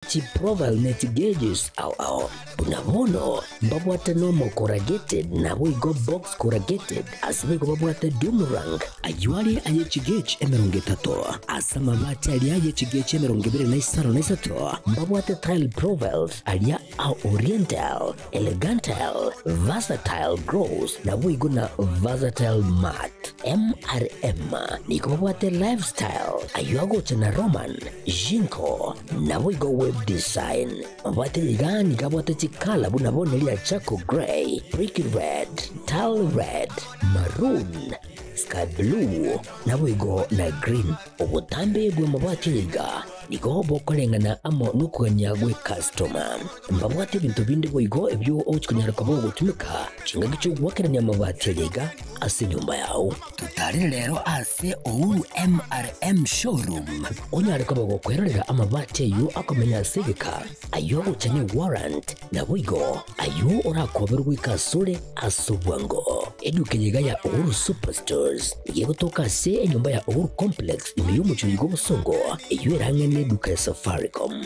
Chiprofile ne chigages ao ao. Buna bono mbabwate normal corrugated naboigo box corrugated, ase boigo babwate doom rank. Ayio are aye chigauge 30, ase amabati aria aye chigauge 25, mbabwate tile profiles aria a oriental, elegantile, versatile gloss, naboigo na versatile matte. MRM nigo babwate lifestyle, ayio agocha na Roman, Jinko, naboigo web design. Mabwate iga nigo abwate chikala buna bono ria charcoal grey, brick red, tile red, maroon, sky blue, naboigo na green. Obotambe bw'amabati aya iga nigo bokoreng'ana amo nokogania gw'ekastoma. Mbabwate ebinto binde boigo ebio ogochia konyara koba ogotumeka chingaki chi'ogoakerania amabati aya iga ase enyomba yao. Totarere rero ase Uhuru MRM Showroom onyare koba gokwerorera amabati ayio akomenya ase egeka, ayio agocha ne warrant, naboigo ayio orakoberwe goika asore ase obwango. Eduka eye iga ya Uhuru Superstores nigo egotoka ase enyomba ya Uhuru Complex ime y'omochie oiga obosongo, eyio ere ang'e neduka ya Safaricom.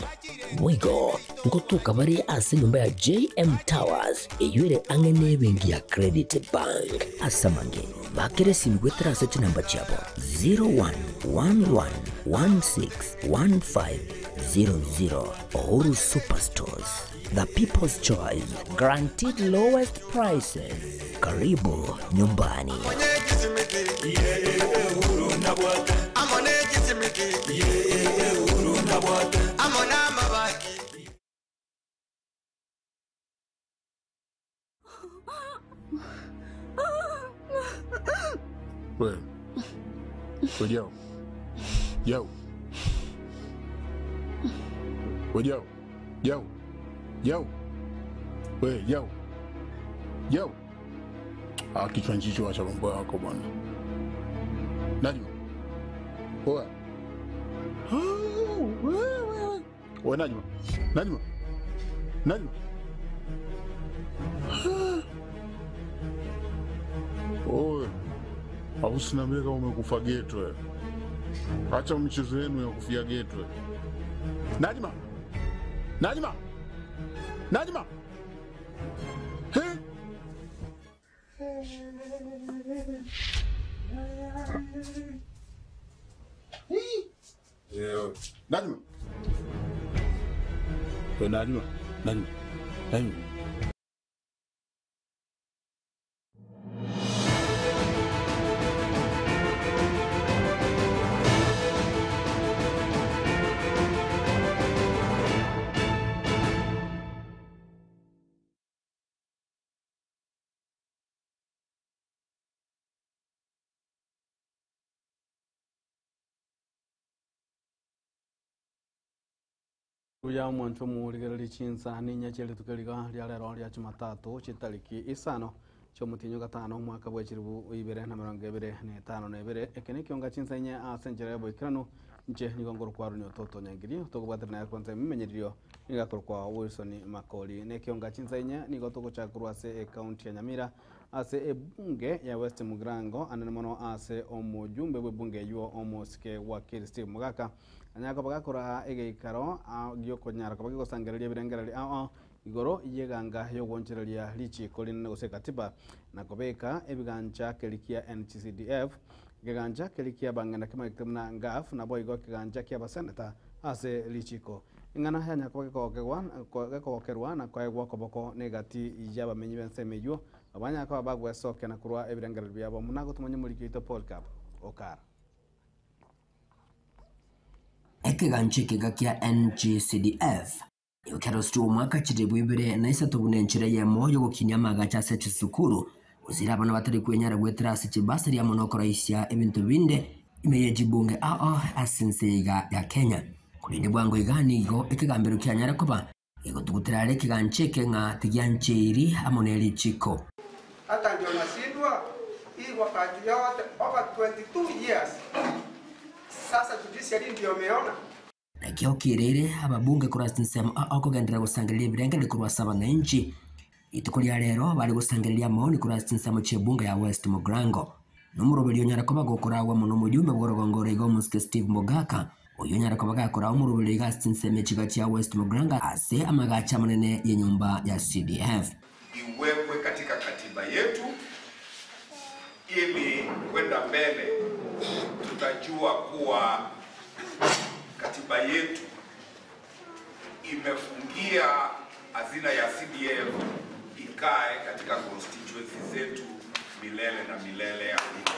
Boigo ngotoka bare ase enyomba ya JM Towers eyio ere ang'e nebenki ya Credit Bank. Ase amange, bakera esimi goetera ase chinamba chiabo 0111161500. Uhuru Superstores, the people's choice, guaranteed lowest prices. Karibu nyumbani. We. We yo. Yo. We yo. Yo. Yo. We yo. Yo. Ah, kichwa nchicho acha mambo yako bwana. Najma. Oa. Oh, wewe. We Najma. Najma. Najma. Oe. Au usiniambie kama umekufa geto wewe. Acha michezo yenu ya kufia geto. wewe. Najma. Najma. Najma. He? Yeah. Najma. We Najma. Najma. Najma. Buya omwancho omorigereria chinsa ninya chia rituko riga ria rero ria Jumatatu chitariki isano chiomotienyi gatano omwaka bwa chilifu ibere na mirongo ebere na etano na ebere. Eke nekionga chinsa inye ase enchera ya oboikeranu inche nigo ngorokwa Aaron Ototo Nyangiri tokobwaterana naye kwansa emimenyererio nigo akorokwa Wilson Makori. Nekionga chinsa inye nigo togochakorwa ase ecounty ya Nyamira ase ebunge ya West Mugirango anene mono ase omojumbe bw'ebunge eywo omosike wakili Steve Mogaka anyare koba gakoraa egeikaro giokonyara koba gegosangereria ebirengererio ao ao igoro y'eganga y'ogwonchoreria richiiko rinene gose ekatiba na kobeka ebigancha keri kia NGCDF, ekegancha keri kia abang'ina kemanyete buna NGAAF naboigo ekegancha kia abaseneta ase richiiko. Eng'ana yanyara koba gekogokegwa gekogokerwa na koegwa okoboko negati y'abamenyi b'ensemo eyio, abanyara koba bagwesokia na korwa ebirengererio biabo buna gotomanya omoriki oito Polycarp Okara. Ekegancha ekega kia NGCDF nigo kiarosirie omwaka chilifu ibere na isato buna enchera eyemo y'ogokinia amaagacho ase chisukuru, gosira abana batari kwenyara goetera ase chibasari amo nokoroisia ebinto binde ime ye chibunge ao ase ense iga ya Kenya. Korende bwango iga nigo ekegambero kianyare koba gegotugutera are ekegancha eke ng'a tigiancheiri amo ne richiko. Hata ndio nashindwa hii wakati yote over 22 years sasa judiciary ndio imeona. Naki okireire ababunge korwa ase chinsemo ao kogenderera gosangereria ebirengererio korwa ase abananchi. Rituko ria rero bare gosangereria amaoni korwa ase chinsemo chi'ebunge ya West Mugirango. Nomoroberio onyare koba gokoragwa mono omojumbe bw'orogongo ore iga omosike Steve Mogaka. Oyio onyare koba gakora omoroberi iga ase chinsemo echiga chia West Mugrango ase amagacho amanene y'enyomba ya CDF. Iwekwe katika katiba yetu ili kwenda mbele tutajua kuwa katiba yetu imefungia hazina ya CDF ikae katika constituency zetu milele na milele. Amina.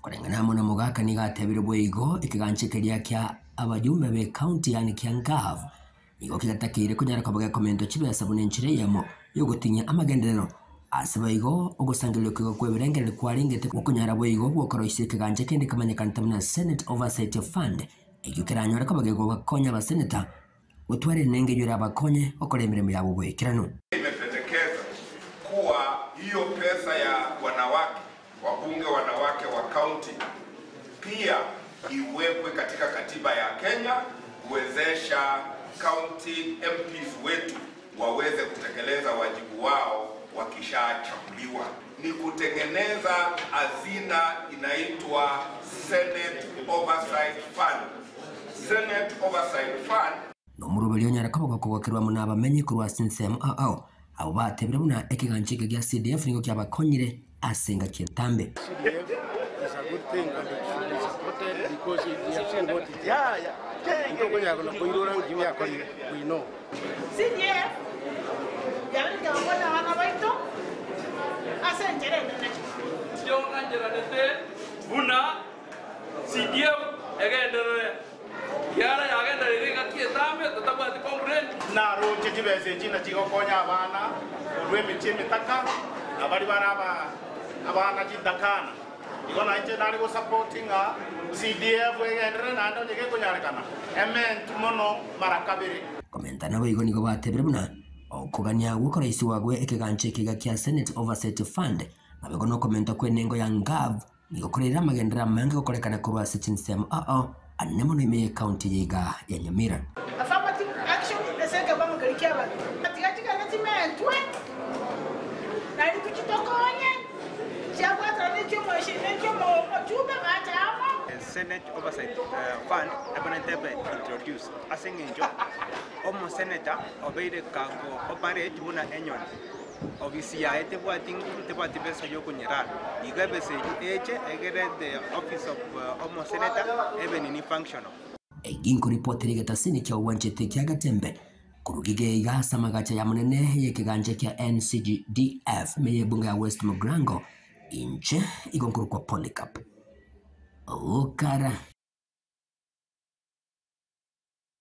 Koreng'ana amo na Mogaka nigo atebire boigo ekegancha keria kia abajumbe be county yaani kia Ngav nigo kegatakeire konyara koba gekomentwa chibesa buna enchera eyemo yogotinyia amagenderero ase boigo ogosangereria kigo kwa ebirengererio kwarengete gokonyara boigo gwokoroisia ekegancha kende kemanyekanete buna Senate Oversight Fund ekio keranyore koba gegobakonya abaseneta gotwara enengo eywo erabakonye gokora emeremo yabo boikeranu. Imependekeza kuwa hiyo pesa ya wanawake wabunge wanawake wa kaunti pia iwekwe katika katiba ya Kenya kuwezesha county MPs wetu waweze kutekeleza wajibu wao wakishachaguliwa. Ni kutengeneza hazina inaitwa Senate Oversight Fund. Senate Oversight Fund Nomoroberi onyare koba gokogokerwa mono abamenyi korwa ase ensemo ao ao abo batebire buna ekegancha eke gia CDF nigo kiabakonyire ase engaki entambe. CDF is a good thing and it should be supported because we have seen what it is. We know. CDF yabereka abana abana baito ase enchera enene. Tiongancheranete buna CDF egenderere kiara yagenderere engaki etambe totabwati complaint. Naroche chibesa echi nachigokonya abana korwa emechie emetaka abari bare abana chintakana igo nainche nare gosupporting ng'a CDF egenderere naende onye gekonyarekana ementu mono mara kabere. Komenta nabo igo nigo batebire buna okogania gwokoraisiwa gwe ekegancha ekiga kia Senate Oversight Fund nabo igo nokomenta kwa enengo ya Ngav nigo korera amagendera amange gokorekana korwa ase chinsemo ao anene mono ime ye county yiga ya Nyamira. Affirmative action eseke bamukarikia abantu tigachikana chimentwe nari tuchitokonye chiabwatana nekyomoshi nekyomochumbe bachama. Senate Oversight Fund ebanetebe introduce ase eng'encho omoseneta obeire kago operate buna enyoni ofisi yaye tebwati nguru tebwati besa yokonyerara iga ebesa eywo eche egere the office of omoseneta ebe nini functional. Eginko ripoti getasini kia uwanchete kia Gatembe kurugige igasa magacha ya munene ye kiganja kia NCGDF meye bunga ya West Mugrango inche igonkuru kwa Polycarp Okara.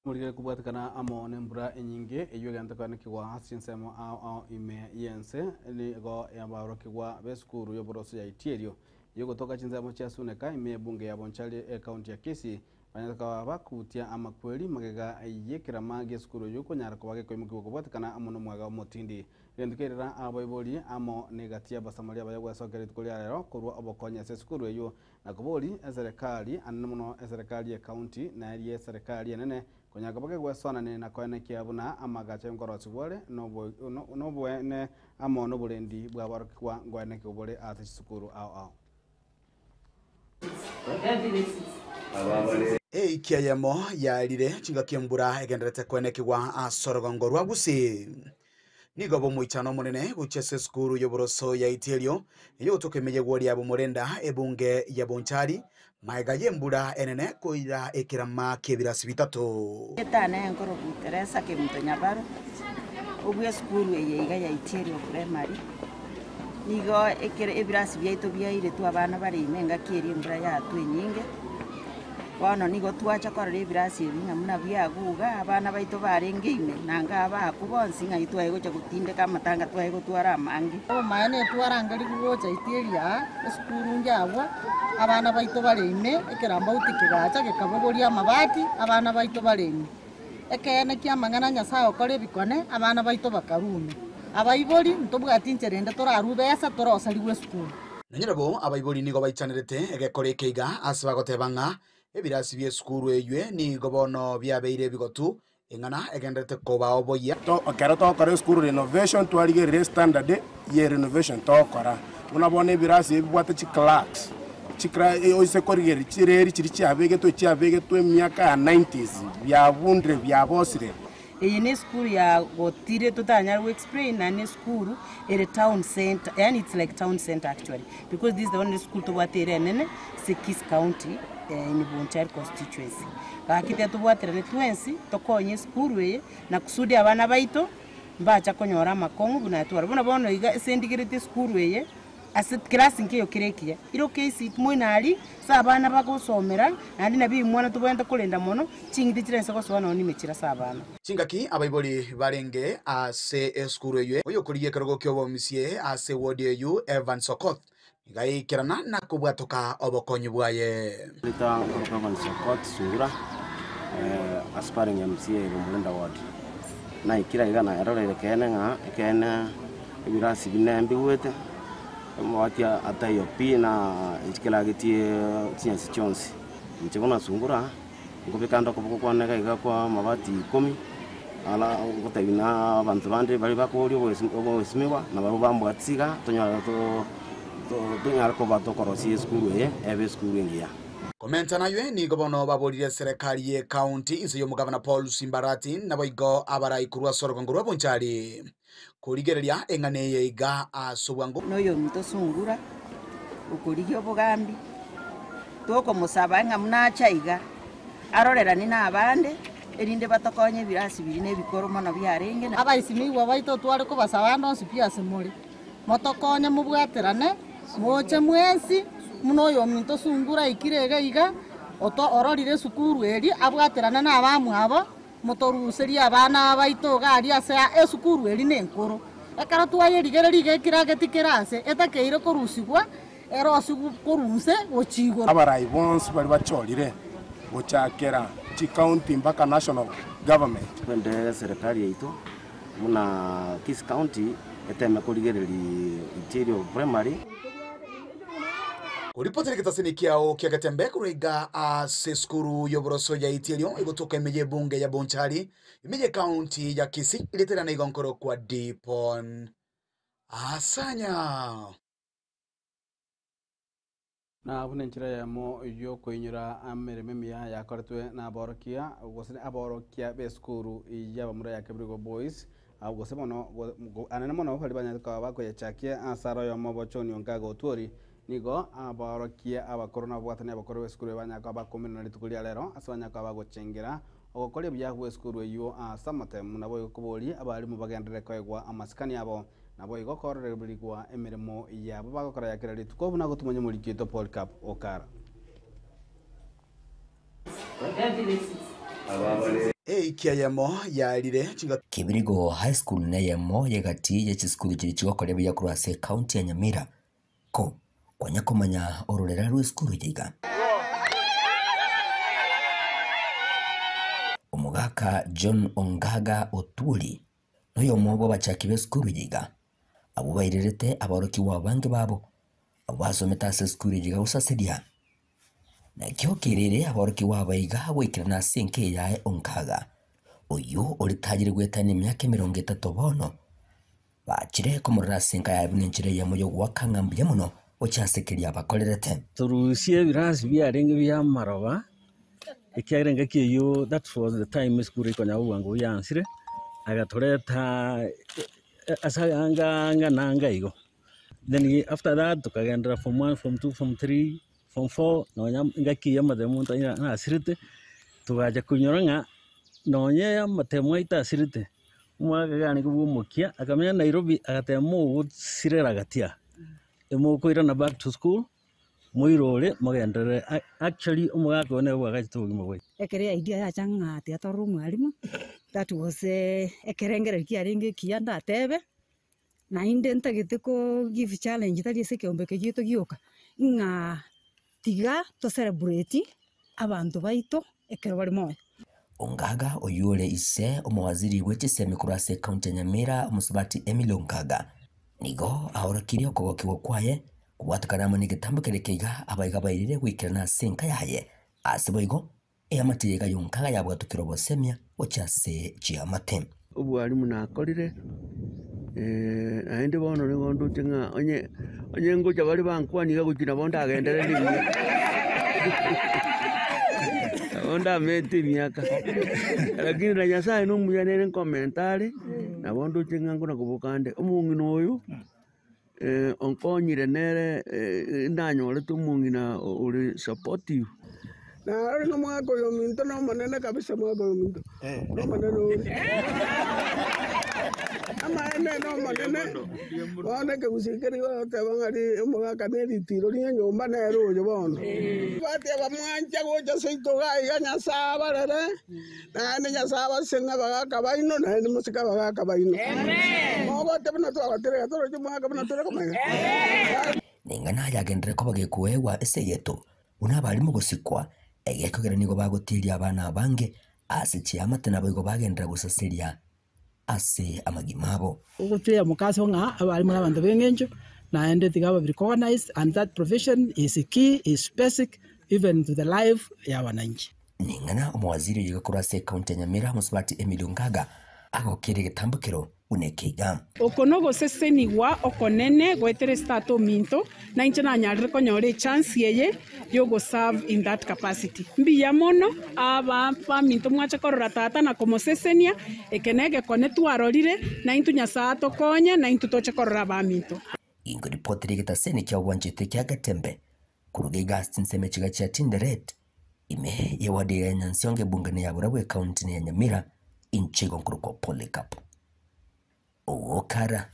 Murigere kubwatikana amo nembura enyinge eywo egentekanekigwa ase chinsemo ao ao ime yense nigo yabarokigwa besukuru yoboroso ya Itierio yogotoka chinsemo chia Suneka ime ebunge ya Bonchari ekaunti ya Kisii banyataka bakutia amakweri magega yekirama gia esukuru eyo konyara koba gekoimokigwa kobwatikana amo nomwaga omotindi gentukerera abaibori amo negati abasamaria baya gwesokera rituko ria rero korwa obokonya ase esukuru eyo na kobori eserekari anene mono eserekari ya county na eria eserekari enene konyaka bake gwesonane na koenekia buna amagacha enkorosibware noboene amo noborendi bwabarokigwa ngoeneke obore ase chisukuru ao ao. Eikiayemo yarire chingaki embura egenderete kwenekigwa asorogongo rwa Gusii nigo bomoichano omonene gochia ase esukuru y'oboroso ya Itierio eyogotoka emeyegwa ria bomorenda ebunge ya Bonchari maega y'embura enene koira ekerama kia ebirasi bitato. Etana enkoro Teresa Kemunto Nyabaro obwo esukuru eye iga ya Itierio primary nigo ekere ebirasi biaito biairetwe abana bare ime engaki eria embura yatwa enyinge bono nigo twacha korora ebirasi ebi ng'a buna biaguga abana baito barenge ime nanga abaku bonsi ng'ai twaye gocha gotindeka amatanga twaye gotwara amange. Omaene twarangeri gocha Itieria esukuru njabwa abana baito bare ime ekerambauti kigacha gekabogoria amabati abana baito bare ime ekeene kia amang'ana Nyasaye okore ebikone abana baito bakarume abaibori ntobwati ncherende torarubesa torosariwe esukuru. Nanyerabo abaibori nigo baichanerete egekora ekeiga ase bagoteba ng'a ebirasi bia esukuru eywe nigo bono biabeire ebigotu eng'ana egenderete koba oboyia. Ekero tokora esukuru renovation twarigerire standard ye renovation tokora buna bono ebirasi ebibwate chiclerks Chikra oise korigereria chireri chiria chiabegetwe chiabegetwe emiaka ya 90s biabundire biabosire. Eye ne esukuru ya gotire totanyara go explain naende ne esukuru ere town centre yaani it's like town centre actually because this is the only school tobwate ere enene ase Kisii county in Bonchari constituency. Gaki tiga tobwaterane twensi tokonye esukuru eye na kusudi abana baito mbacha konyora amakong'u buna twara. Buna bono iga ase ndigereti esukuru eye Ase kerasi nkeiyo kere ekiya, iroka esiit moino aria ase abana bagosomera, naende nabio imwana tobwenerete korenda mono, ching'iti chire inse gosoa nonya ime chire ase abana. Chingaki abaibori barenge ase esukuru eyio, oyokorigia ekerogo ki'obomisie ase ewodi eyio Evans Okoth nigo aikerana na kobwatoka obokonyi bwaye. Rita nkoroka Evans Okoth Sungura, aspiring MCA Bomorenda ward. Naikire iga naeroreire ekeene ng'a ekeene Ebirasi bine mbigwete, omobati ataiyo pi na ekeragetie chinyasi chionsi. Inche buna sungura, nkobeka ande okoboko kwane iga iga kwa amabati ikomi, ara ngotebi na abanto bande baria bakoria oboesimigwa, nabarabwo bambwatisia iga, tonyare tonyare koba tokorosia esukuru eye ebe esukuru engiya. Komenta naywe nigo bono baboririe serekari ye county inse y'omogavana Paul Simbarati naboigo abarai korwa ase orogongo rwa Bonchari. Korigereria eng'ana eye iga ase obwango. Noyominto sungura, okorigia obogambi, tokomosaba ng'a buna ache iga, aroreranie nabande, erinde batokonye ebirasi biria na ebikoro mono biarenge. Abaisimigwa baito tware kobasaba ande onsi pi ase more, motokonye mobwaterane, moche mwensi, buna oyominto sungura aikire iga iga, oto ororire esukuru eria, abwaterane nabamwabo, Motoruserie abana baito iga aria ase esukuru eri nenkoro. Ekero twayerigereria iga ekirageti kere ase etakeire korusigwa, erosigwe korwa inse gochia igoro. Abarai bonsi baria bachorire gochakera chicounty mpaka national government. Twende serikali yaito buna Kisii County eteme korigereria Itirio Primary. Koripotera egetasini kiao kia Getembe korwa iga ase esukuru y'oboroso ya Itierio egotoka ime y'ebunge ya Bonchari, ime y'ekaunti ya Kisii, rieta riane igo nkorokwa Dipon Asanya. Na buna enchera eyemo y'okoinyora emeremo emiya yakoretwe naborokia, gose aborokia b'esukuru y'abamura ya Kebirigo Boys, Abwo gose mono, anene mono baria banyarete koba bakoyechakia ase are oyomo obochoni onka agotwori, nigo abaorokia abakoro na ababwatani abakoro b'esukuru eye banyare koba bakominana rituko ria rero ase banyare koba bagochengera ogokoria buya gw'esukuru eyio ase amatemu, naboigo koboria abalimu bagenderere koegwa amasikani abo, naboigo kororeberigwa emeremo yabo bagokora ya kera rituko buna gotumanya omoriki oito Polycarp Okara. Eiki eyemo yarire chingaki. Kibirigo High School neyemo y'egati ye chisukuru chiria chigokoria buya korwa ase ekaunti ya Nyamira. Ko kwanya komanya ororera rw'esukuru eye iga? Omogaka John Ongaga Otwori noyomo bw'abachaki b'esukuru eye iga, abwo bairerete aborokigwa abange babo abwo basomete ase esukuru eye iga gosaseria. Nakio kerere aborokigwa aba iga goikerana ase enka yaye onkaga, oyio oritagire goetania emiaka 30 bono, bachire komorora ase enka yaye buna enchera eyemo y'ogoaka ng'a mbuya mono gochia ase keria abakorerete. Torusie ebirasi biarenge bi'amaroba, ekiagera engaki eyio that was the time esukuru ekonyara obwango buyansire, agatoreta ase anga anga na anga igo. Then after that tokagenderera form one, form two, form three, form four, nonya engaki ya amatemo omonto onye nasirete, togacha konyora ng'a nonye amatemo aito asirete, omwaka iga arenge bwa omokia, akamenya Nairobi agateba mogosirera gati aa, emokoirana back to school, moirore mogenderere actually omogaka oyo nere bwagachete obogima bwaito. Ekero eidea yacha ng'a tiga torore omwalimu, that was ekerengererio kiarenge ekiya ndatebe. Naende ntagete ko give challenge tari ase ekeombe eke giaito gioka, ng'a tiga to celebrate abanto baito ekero bare moyo. Ongaga oyio ore ise omowaziri bwe chisemi korwa ase ekaunti ya Nyamira omosubati Emily Ongaga nigo aorokirie okogokigwa kwaye kobwatekana amo negetambo keria keiga abaiga bairire goikerana ase enka yaye ase boigo Eamate eyeiga yonka yabwatokire obosemia gochia ase chiamate. Obwalimu nakorire, naende bono nigo ndoche ng'a onye Onye ngocha bare bankwania iga gochia nabo ndagenderere emiaka nabo ndamete emiaka, lakini na Nyasaye na omuya nere nkomenta are, nabo ndoche ng'a nkona koboka nde. Omong'ina oyo onkonyire nere nanyorete omong'ina ore supportive. Narore ng'a omwaka oyo ominto nomonene kabisa, omwaka oyo ominto nomonene ore. Amaene nomonene, bono ekegusii keria goteba ng'a ri omogaka ne ritiro rie enyomba nere oyo bono. Bateba mwancha gocha seito iga iga Nyasae abarere, naende Nyasae abasesenie na abagaka baino, naende mosike abagaka baino. Mogote buna twagotire iga toroche omwaka buna tore komenya. Ning'ana yagenderere koba gekoegwa ase egeto Buna abarimo gosikwa, egekogera nigo bagotieria abana abange ase chiamate naboigo bagenderera gosaseria ase amagima abo. Ogotuya mokaso ng'a abarimo nabanto b'eng'encho, naende tiga babe recognized and that profession is key, is basic even to the life ya wananchi. Ning'ana omowaziri oyo korwa ase ekaunti ya Nyamira Mosubati Emily Ongaga agokeire egetambokero buna eke iga. Oko nogosesenigwa okonene goetera ase tata ominto, na inche nanyarire konyora echance eye yogoserve in that capacity. Mbuya mono aba baminto mwache korora tata na komosesenia, eke negekone twarorire, naintwe Nyasae atokonye, naintwe toche korora abaminto. Inkoripotera egetaseni kia obwanchete kia Getembe, koruga iga ase chinsemo echiga chia Tinderet, ime y'ewadi ya Nyansiongo ebungani ya Burabwo ekaunti ya Nyamira, inche igo nkorokwa Polycarp Owokara.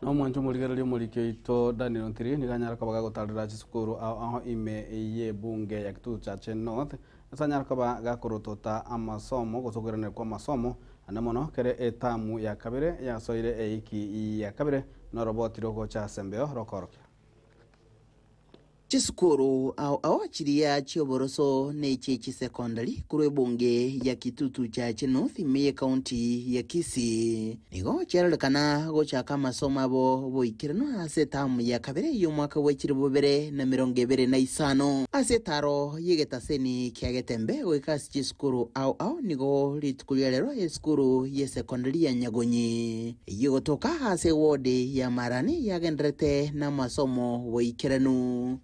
Na omwancho omorigereria omoriki oito Daniel Ntiri nigo anyare koba gagotarera chisukuru ao ao ime y'ebunge ya Kitutu Chache North ase anyare koba gakorotota amasomo gose okoiraneria kwa amasomo ande mono kere etamu ya kabere yasoire eiki ya kabere noroboti rogocha ase embeo rokoorokia. Chisukuru ao ao chiria chi'oboroso na echie chisekondari korwa ebunge ya Kitutu Chache North ime y'ecounty ya Kisii nigo chiarorekana gochaka amasomo abo boikeranu ase etamu ya kabere y'omwaka bwe chilifu bibere na emerongo ebere na isano. Ase etaro y'egetaseni kia Getembe goika ase chisukuru ao ao nigo rituko ria rero esukuru y'esekondari ya Nyagonyi Eyio gotoka ase eward ya Marani yagendererete namasomo boikeranu,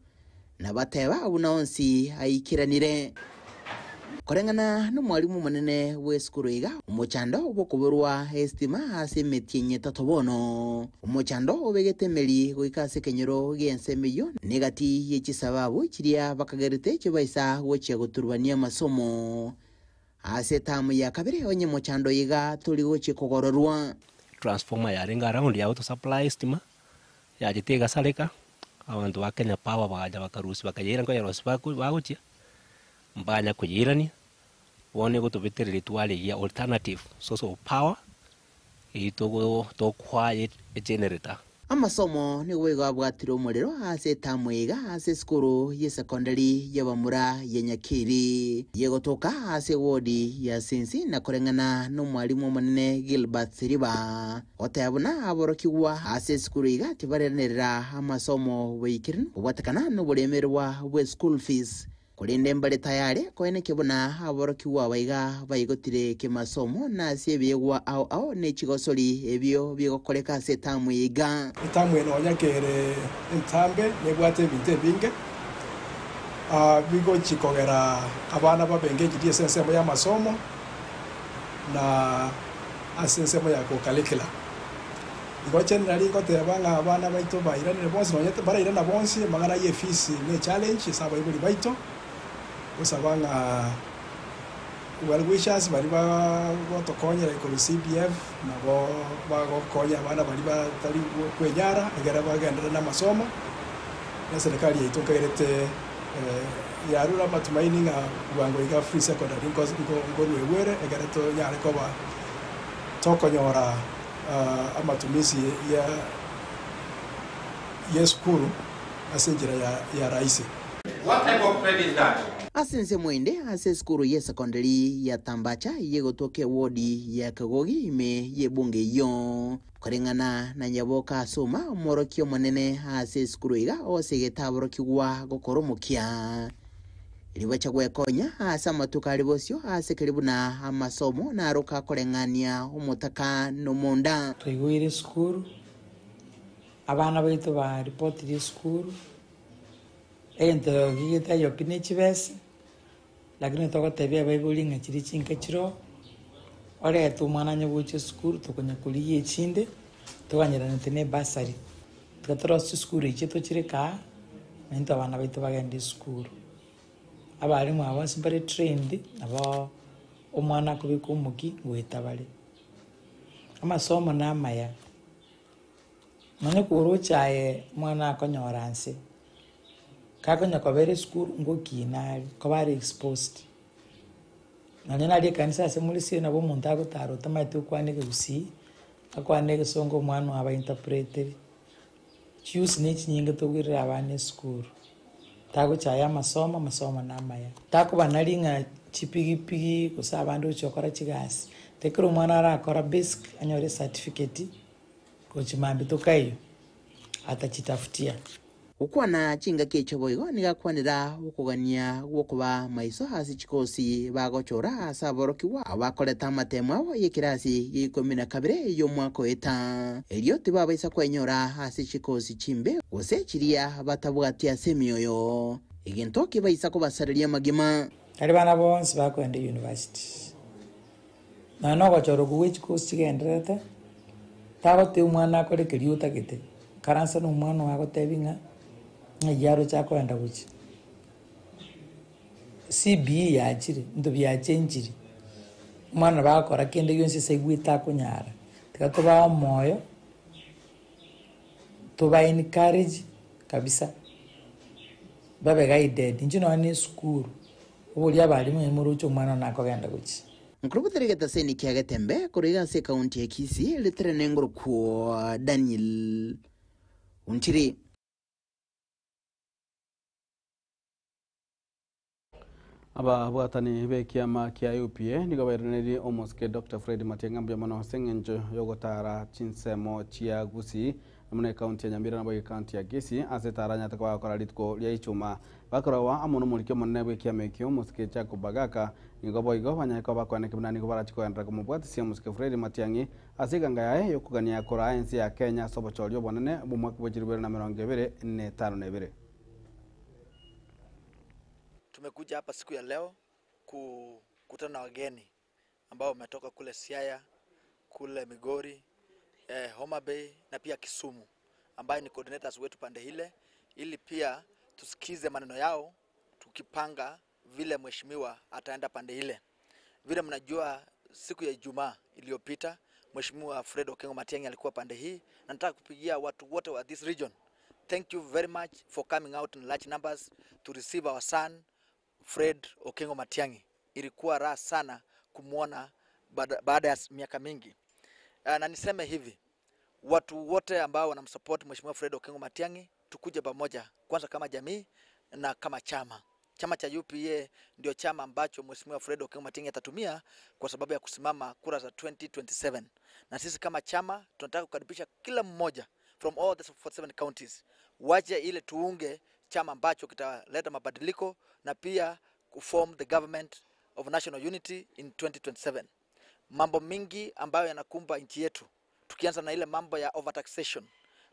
na bateba buna onsi aikeranire. Koreng'ana nomwalimu omonene bw'esukuru iga, omochando bw'okoborwa estima ase emetienyi etato bono, omochando obegete emeri goika ase ekenyoro gi'ensemo eyio negati ye chisababu chiria bakagerete chibaisa gochia goturubania amasomo. Ase etamu ya kabere onye mochando iga tori gochia kogororwa. Transformer yarenge around ya goto supply estima, yachete egasareka, abanto ba Kenya Power bagacha bakarusia bakayeira nkoyerosia bako bagochia, mbanya koyeirania, bono egotobetereria twarigia alternative source of power, eyio togo tokoa egenerator. Amasomo nigo boigo abwatire omorero ase etamu iga ase esukuru y'esekondari y'abamura ya Nyakiri yegotoka ase ewodi ya Sinsi na koreng'ana nomwalimu omonene Gilbert Siriba goteba buna aborokigwa ase esukuru iga tibarenerera amasomo boikeranu kobwatekana noboremerwa bwe school fees Korende mbare tayare koenekia buna aborokigwa aba iga baigotire kemasomo na ase ebiegwa ao ao ne chigosori ebio bigokoreka ase etamu eye iga. Etamu eye nonya kere entambe nebwate ebinto ebinge bigochi kogera abana babe engaged ase ensemo y'amasomo na ase ensemo ya co-curricular. Igo generally ngoteba ng'a abana baito bairanire bonsi nonye barairana bonsi amang'ana ye fees ne challenge ase abaibori baito, gosaba ng'a well wishers baria bagotokonyera korwa CDF nabo bagokonya abana baria batari kwenyara ekere bagenderere na amasomo, na eserikari yaito nkagerete yarure amatumaini ng'a bwango iga free secondary nkoruegwa ere ekere tonyare koba tokonyora amatumisi y'esukuru ase enchera ya rahisi. What type of credit is that? Ase ensemo ende, ase esukuru y'esekondari ya Tambacha eyegotwoka ewodi ya Kegogi ime y'ebunge eyio. Koreng'ana na Nyaboka Asuma, omworokia omonene ase esukuru iga osegete aborokigwa gokora omokia. Ribacha gwekonya ase amatuko are bosio ase keri buna amasomo naroka koreng'ania omotaka nomonda. Twaigweire esukuru, Abana baito baripotire esukuru, egento getaiyo pi ne chibesa, lakini togotebia abaibori ng'a chiria chinka chiroo, orete omwana onye gocha esukuru tokonya korigia echinde, toganyeranete na ebursary. Tiga torosie chisukuru echi tochireke aa, naintwe abana baito bagende esukuru. Abalimu aba bonsi mbare trained, nabo omwana akobeka omokia goeta bare. Amasomo na amaya. Nonya koroche aye omwana akonyora nse, kakonya kobera esukuru ngokina are, koba are exposed. Nonya naria ekanisa ase more sire nabo omonto agotara otamaeti gokwana ekegusii, akwane egesongo omwana oye abainterpretere. Chiusi na echinyinge tokoirera abana esukuru, tagochaya amasomo, amasomo na amaya. Takoba nari ng'a chipigipigi gose abande gochia gokora chigasi, tekero omwana arakora basic anyore ecertificate. Gochia mambia tokaiyo, atachitafutia. Gokwana chingaki echio boigo nigo akwanera okogania gw'okoba maiso ase chikosi bagochora ase aborokigwa abo bakoreta amatemo abo y'ekerasi gia ikomi na kabere y'omwaka oeta, erio tibabaisa kwenyora ase chikosi chimbe gose chiria batabwati ase emioyo, egento kebaisa kobasareria amagima. Tari bana bonsi bakoenda university. Nonya nogochora okwo gwe chikosi chigendererete, tagotebia omwana akore keria otagete, karansa na omwana oye agotebi ng'a ng'ai aroche akoenda gochia. CBE yachire, ebinto biachenchiri, omwana nabo agokora kende gionsi ase aigwete akonyara, tiga tobae omoyo, toba encourage kabisa, babe guided. Inche nonya na esukuru. Oboria abalimu ng'ai moroche omwana one akogenda gochia. Nkorobotera egetaseni kia Getembe korwa iga ase ekaunti ya Kisii ritere nengorokwo Daniel Ontiri. Ababwatani b'ekiama kia UPA nigo bairanerie omosike Doctor Fred Matiang'i mbuya mono ase eng'encho yogotara chinsemo chia Gusii Amo ne ekaunti ya Nyamira naboigo ekaunti ya Kisii ase etaranyate koba gokora rituko ria Ichuma. Bakoragwa amo nomoriki omonene bw'ekiama ekio, omosike Jacob Bagaka, nigo boigo banyare koba bakoaneka buna nigo barachi kogenderera komobwatisia omosike Fred Matiang'i ase eganga yaye yokogania koraa ense ya Kenya ase obochori obonene bw'omwaka bwe chilifu ibere na emerongo ebere na etano na ebere. Tumekuja hapa siku ya leo kukutana na wageni ambao wametoka kule Siaya, kule Migori, eh, Homa Bay na pia Kisumu ambaye ni coordinators wetu pande ile, ili pia tusikize maneno yao tukipanga vile mheshimiwa ataenda pande ile. Vile mnajua siku ya Ijumaa iliyopita Mheshimiwa Fred Okengo Matiang'i alikuwa pande hii, na nataka kupigia watu wote wa this region, thank you very much for coming out in large numbers to receive our son Fred Okengo Matiang'i. Ilikuwa raha sana kumwona baada ya miaka mingi. Na niseme hivi, watu wote ambao wanamsupport Mheshimiwa Fred Okengo Matiang'i, tukuje pamoja kwanza kama jamii na kama chama. Chama cha UPA ndio chama ambacho Mheshimiwa Fred Okengo Matiang'i atatumia kwa sababu ya kusimama kura za 2027. Na sisi kama chama tunataka kukaribisha kila mmoja from all the 47 counties. Waje ile tuunge chama ambacho kitaleta mabadiliko na pia kuform the government of national unity in 2027. Mambo mingi ambayo yanakumba nchi yetu, tukianza na ile mambo ya overtaxation,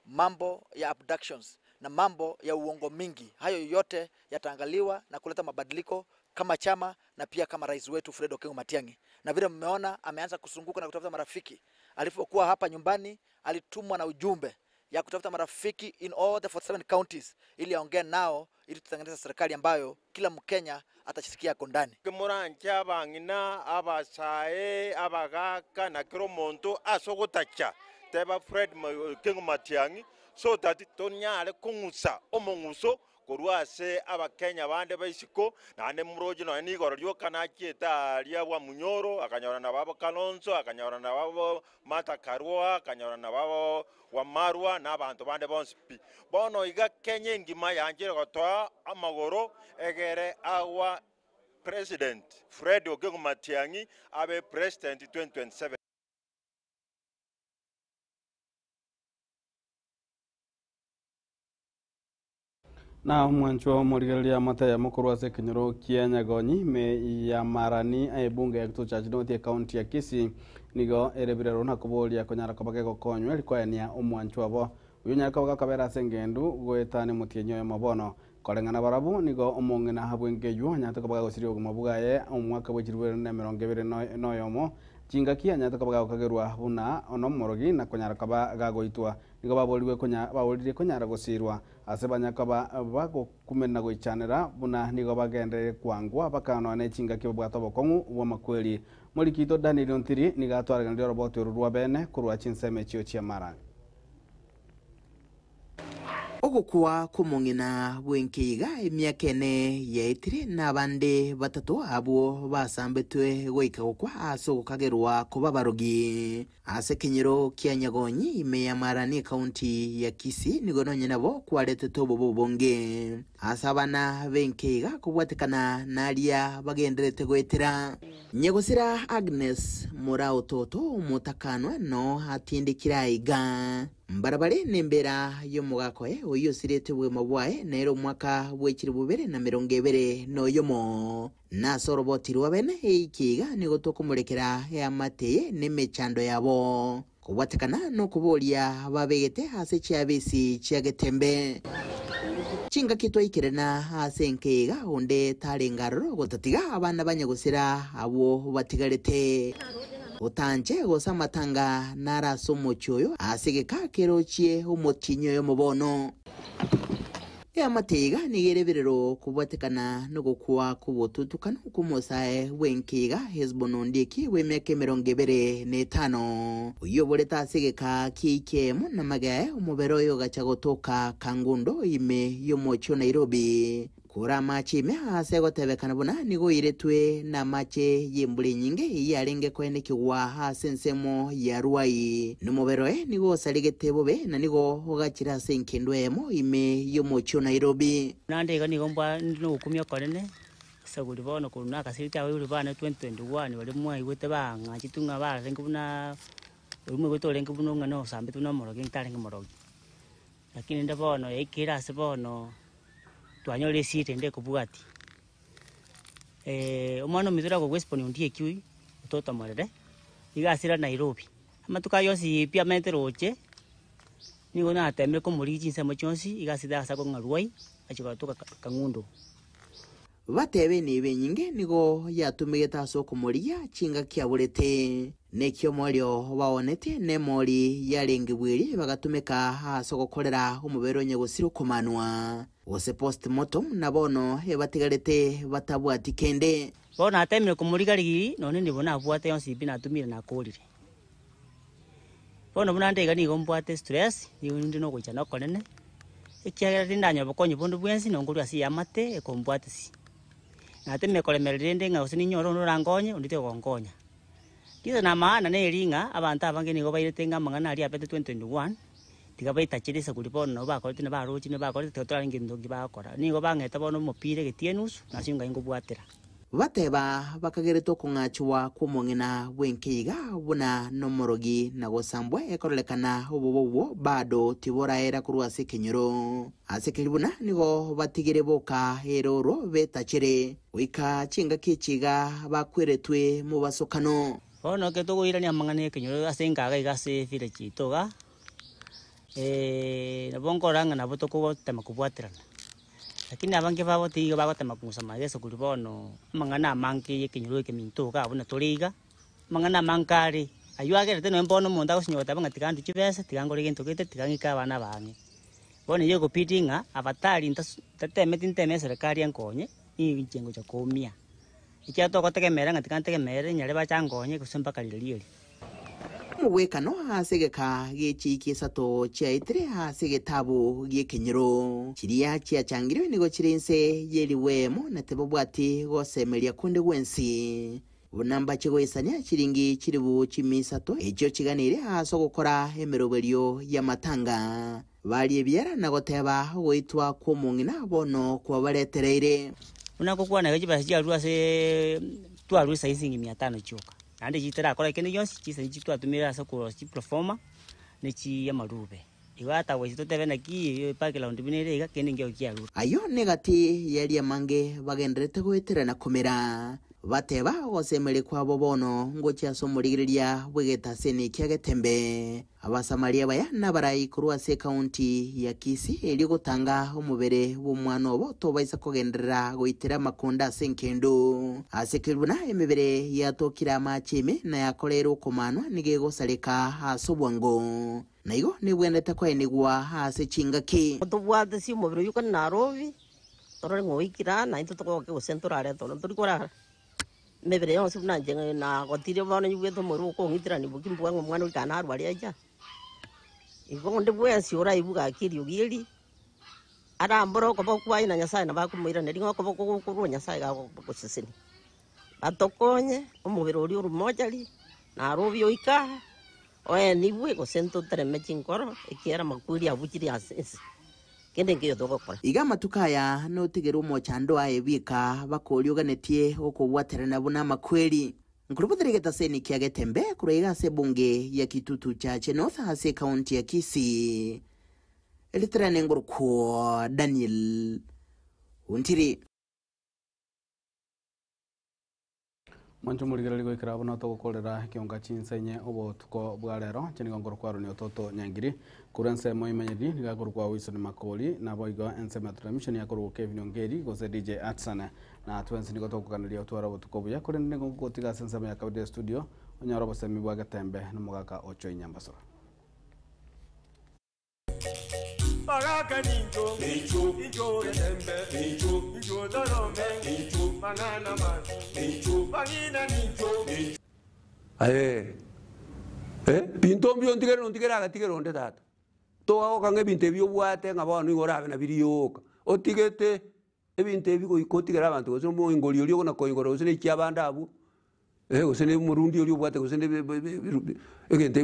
mambo ya abductions na mambo ya uongo mingi, hayo yote yataangaliwa na kuleta mabadiliko kama chama na pia kama rais wetu Fred Okengo Matiang'i. Na vile mmeona ameanza kuzunguka na kutafuta marafiki. Alipokuwa hapa nyumbani alitumwa na ujumbe ya kutafuta marafiki in all the 47 counties ili aongee nao ili tutengeneze serikali ambayo kila Mkenya atashirikia ako ndani. Kimuranche abang'ina, abasae, abagaka na kera omonto ase ogotacha teba Fred Okengo Matiang'i so that tonyare kong'usa omong'uso korwa ase Abakenya bande ba isiko, naende moroche nonya nigoro rioka nachiete aaria bwa Munyoro, akanyora nabo Kalonzo, akanyora nabo Martha Karua, akanyora nabo Wamarwa na abanto bande bonsi pi. Bono iga Kenya engima yanchire gotoa amagoro egere agwa President Fred Okengo Matiang'i abe President 2027. Na omwanchwa omorigereria amateya mokorwa ase ekenyoro kia Nyagonyi ime ya Marani ebunge ya Kitutu Church North ekaunti ya Kisii nigo ere birero na koboria konyara koba gegokonywa erikoenia omwanchwa obo. Oyo onyare koba gakobera ase engendu goetania omotienyi oyomo bono. Koreng'ana barabwo nigo omong'ina bw'enka eywo anyarete koba gagosiria obogima bwaye omwaka bwe chilifu ibere na emerongo ebere na oyomo, chingaki anyarete koba gagokagerwa buna nomorogi na konyara koba gagoitwa. Nigo baborirwe konya baboririe konyara gosirwa ase banyare koba bagokumena na goichanera buna nigo bagenderere kwangwa bakanoa ne chingaki babwate obokong'u bw'amakweri. Morikito Daniel Ontiri nigo atwareganirie oroboti oro rwa bene korwa chinsemo echio chi'amara. Ogokwa kw'omong'ina bw'enkeiga emiaka ene yaetire, na abande batato abwo basambetwe goika gokwa ase ogokagerwa koba abarogi. Ase ekenyoro kia Nyagonyi ime ya Marani ekaunti ya Kisii nigo nonye nabo kwaretete obobe obonge ase abana b'enkeiga kobwatekana naria bagendererete goetera. Nyagosira Agnes Moraototo omotakanwa no atindekire aiga. Mbarabare nembera y'omogaka oye oyio osirete obogima bwaye nere omwaka bwe chilifu bibere na merongo ebere noyomo. Na ase oroboti rwa bene eiki iga nigo tokomorekera eamate eye nemechando yabo, kobwatekana nokoboria babegete ase chiabisi chia Getembe. Chingaki twaikerana ase enka iga onde tarenge aroro gotatiga abana ba nyagosira abwo batigarete. Otanche gose amatanga nare ase omochie oyo ase egeka kerochie omotienyi oyomo bono. Eamate iga nigo ere ebirero kobwatekana nogokwa kw'obotutukanu kw'omosae bw'enka iga Hesbon Ondieki bw'emiaka emerongo ebere na etano, oyio oborete ase egeka ki'eiki eyemo namage aye omobere oye ogacha gotoka Kangundo ime y'omochie o Nairobi. Kore amache ime aase egotebekana buna nigo oiretwe namache y'embura enyinge eyio yarenge koenekigwa ase ensemo ya Ruai. Nomobere oye nigo osaregete bobe na nigo ogachire ase engendu eyemo ime y'omochie o Nairobi. Naende iga nigo mbwa inde nogokumia okonene, esaguri bono korwa nakasirete abaibori bane 2021 baria mwaigwete bang'achete ng'a barenge buna oria mwaigwete orenge buna ng'a nosambetwe na omorogi ntarenge morogi. Lakini rende bono yaikire ase bono twanyorire esiri ende ekobwatia. Omwana ominto ore akogwa esiponi ondieki oyio, ototomorere, iga asira Nairobi. Amatuko ayio onsi pi amenyete roche, nigo natemire komorigia chinsemo chionsi, iga asire ase akong'a Ruai, achia gotoka Kang'undo. Batebe enibo enyinge nigo yatumegete ase okomorigia chingaki aborete, na ekiomoerio baonetie nemori yarenge bweri bagatumeka ase ogokorera omobere onye gosira okomanwa, gose post-mortem, na bono ebatigarete batabwati kende. Bono natemire komorigia rigiri, nonya enibo nabwate yonsi pi natumire nakorire. Bono buna nde iga nigo mbwate stress, nigo inde na ogoichana okonene, ekiagera tindanyora bokonyi bonde bwensi nonye nkorwa ase eamate ekombwatisia. Natemire koremereria rende ng'a gose ninyore onde orankonye, onde tigokonkonya. Reason na maana neri ng'a abanto abange nigo bairete ng'a amang'ana aria abete 2021, tiga baitachere eseguri bono nabo bakorete na baroche na bakorete tiga torarenge gento nki bagokora. Nigo bang'ete bono omopira egetie enusu, nase ngai nkobwatera. Bateba bakagerete okong'achwa kw'omong'ina bw'enka iga buna nomorogi na gosambwa ekororekana obobe obwo bado tiboraera korwa ase ekenyoro. Ase keria buna nigo batigire boka erooro betachere goika chingaki echi iga bakweretwe mobasokano. Bono ekero tokoirania amang'ana y'ekenyoro ase enkaga iga ase evillage yaito iga, nabo nkorora ng'a nabo tokotema kobwaterana. Lakini abange babo tiga bagotema kong'usa Yeso korwa bono amang'ana amange y'ekenyoro ekeminto iga buna tore iga, amang'ana amange are, aywo agerete nonye bono omonto agosinywa goteba ng'a tiga ndue chibesa, tiga ngore gento gete, tiga ng'ike abana abang'e. Bono eyio egobidi ng'a abatari ntas ntatemeti nteme eserekari enkonye, ninche ngocha koumia. Ekiagera togotegemera ng'a tiga ntegemere nyare bache ankonye gose mpaka rirorio eri. Omogwekano ase egeka gie chiiki isato chiaetire ase egetabu gi'ekenyoro. Chiria chiachangirwe nigo chire inse ye riwemo na tibabwati gosemeria konde gwensi. Buna mbache goisania chiringi chilifu chimia isato echio chiganeire ase ogokora emeroberio y'amatanga. Baria ebiara na goteba ogoitwa kw'omong'ina bono kwabaretereire. Buna ngokwana iga chibesa chiarure ase twarure saisi mia tano chioka. Naende chitarakora kende gionsi, chisani chiria twatumire ase okorosia chiproforma, ne chiamarube. Igo ata gochi totebe naki background buna ere iga, kende nkeiyo kiarure. Ayio negati y'aria amange bagendererete goeterana komera. Bateba ogosemeria kwabo bono ngochia ase omorigereria bw'egetaseni kia Getembe. Abasamaria abaya nabarai korwa ase ekaunti ya Kisii erio gotanga omobere bw'omwana obo tobaisa kogenderera goitera amakonda ase engendu. Ase keria buna emebere yatokire amache ime na yakoreirwe okomanwa nigo egosareka ase obwango, na igo nebwenerete koenigwa ase chingaki. Tobwate ase omobere oyio kare Nairobi, torore ng'a oikire aa naintwe togoke gose ntorarete oro ntori korara. Emebere yonsi buna inche nagotire bono nyigwete omorero okong'itirania boki mbua ng'a omwana oria kare narware acha. Igo onde bwensi oraigwe gaki eriogi eri, arambore okoboko kwaye na Nyasaye nabo akomoiraneria ng'a okoboko gokorwa Nyasaye gagogosesenia. Batokonye omobere oria ore mochari, naro obe oike aa, oenigwe gose ntotereme chinkoro, ekiagera amakweri abuchire ase ense. Kende nkeiyo togokora. Iga amatuko aya notigere omochando aye bweka bakorioganetie okobwaterana buna amakweri. Nkorobotera egetaseni kia Getembe korwa iga ase ebunge ya Kitutu Chache North ase ekaunti ya Kisii. Eritrane ngorokwo Daniel Ontiri. Mwanche omorigereria goikera abwo natogokorera ekionga chinsa inye obotuko bwa rero. Inche nigo nkorokwa Aroni Ototo Nyangiri. Korwa ensemo imenyeri nigo akorokwa Wilson Makori, naboigo ensemo ya Transmission akorokwa Kevin Ongeri gose DJ Atsan. Na twensi nigo tokoganeria otware obotuko obuya, korende nigo ngogotiga ase ensemo ya kabere studio onyore obosemi bwa Getembe nomogaka Ochoy Nyambasoro. Bagaka nincho, nincho, nincho getembe, nincho, nincho torome, nincho, mang'ana mabi, nincho, bang'ina nincho, nincho. Aye eh, binto mbio ntigere nontigere agatigera onde tata. Togagoka ng'a ebinto ebi obwate ng'a bono nigo orabe nabio rioka. Otigete ebinto ebi goika otigere abanto gose omoingori oria okona koigora gose na echiabande abwo, gose na omorundi oria obwate gose na egento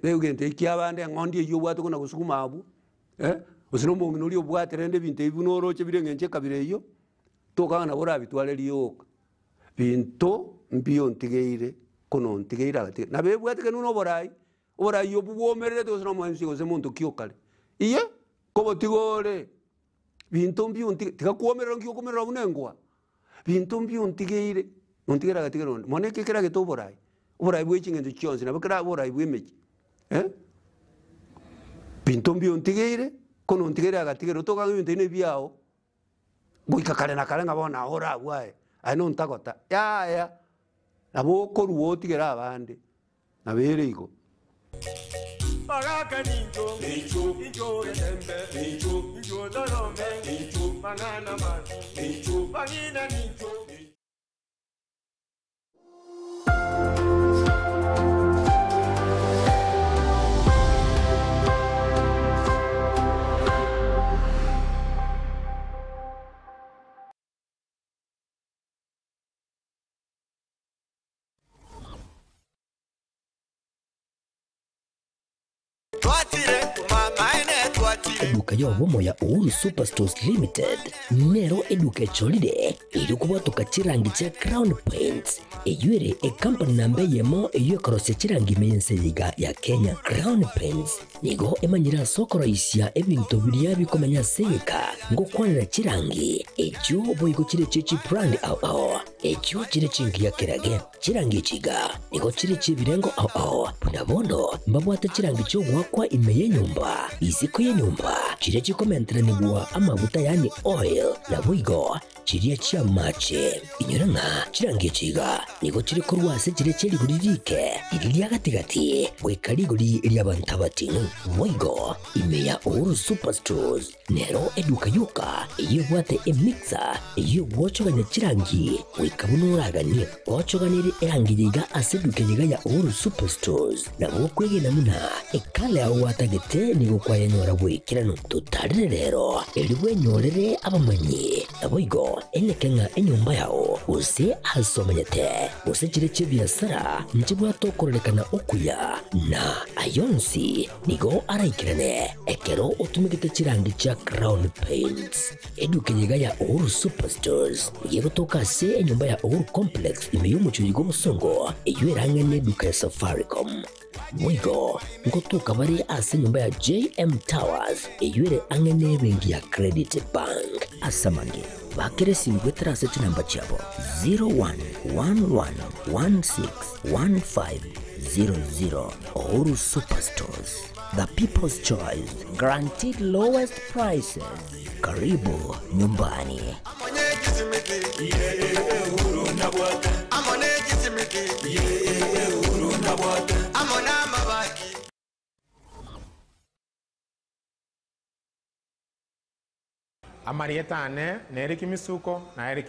egento ekiabande eng'ondi eywo obwate kona gosuguma abwo, gose na omong'ina oria obwate rende ebinto ebi buna oroche bire eng'encho ekabira eywo, tokanga nabo orabitware rioka. Binto mbio ntigeire, kono ntigeire agatiga. Nabo ebwate kende buna oborai, oborai obwo bwomererete gose na omoemsi gose monto ki okare. Iye, kobotiga ore. Binto mbiontige, tiga kwomerera nki okomerera buna engwa, binto mbiontigeire, nontigere agatigera onde. Mono eke keragete oborai, oborai bwe ching'encho chionsi nabo kerabe oborai bwa emechie eh, binto mbiontigeire, ko nontigere agatigera otokanga ebinto ebi na ebiago, goika kare na kare ng'a bono aye ore abwo aye, aye nontagota, yaya, nabo okorwa otigere abande. Nabo ere igo. Bagaka nincho, nincho, nincho getembe, nincho, nincho torome, nincho, mang'ana mabi, nincho, bang'ina nincho. Eduka y'obomo ya Uhuru Superstores Limited nero eduka echorire erio kobwatoka chirangi chia Crown Paints eyio ere ekampani namba eyemo eyio ekorosia chirangi ime y'ense eye iga ya Kenya. Crown Paints nigo emanyire ase okoroisia ebinto biria bikomenya ase egeka ngokwanera chirangi echio boigo chire chie chibrand ao ao echio chire chingiya kerage. Chirangi echi iga nigo chire chi'ebirengo ao ao, buna bono mbabwate chirangi chi'ogoakwa ime y'enyomba, isiko y'enyomba, chiria chikomenteranigwa amaguta yaani oil, naboigo chiria chi'amache. Inyora ng'a chirangi echi iga nigo chire korwa ase chiria chie rigori riike, riria ria gati-gati, goika rigori ri'abanto abating'u. Boigo ime ya Uhuru Superstores Nero eduka yoka eyio ebwate emixer eyio egwochogania chirangi goika buna oraganie. Gwochoganirie erangi yaiga ase eduka eyeiga ya Uhuru Superstores, nabo okwegena buna ekala yao gwatagete nigo kwayenyora bw'ekeranu. Totarire rero erio bwenyorere abamanyi, naboigo eneke ng'a enyomba yao gose ase omenyete gose chire chi'ebiasara nchibwate okororekana okuya na ayonsi Nigo araikerane ekero otumegete chirangi chia Crown Paints. Eduka eye iga ya Uhuru Superstores nigo egotoka ase enyomba ya Uhuru Complex ime y'omochie oyo bw'obosongo eyio erang'ane eduka ya Safaricom. Boigo ngotoka bare ase enyomba ya JM Towers eyio ere ang'e n'ebenki ya Credit Bank. Ase amange. Bakere simu gwetera ase chinamba chiabo 0111161500. Uhuru Superstores, the people's choice, guaranteed lowest prices. Karibu nyumbani. Amarietane na Eric Misuko na Eric.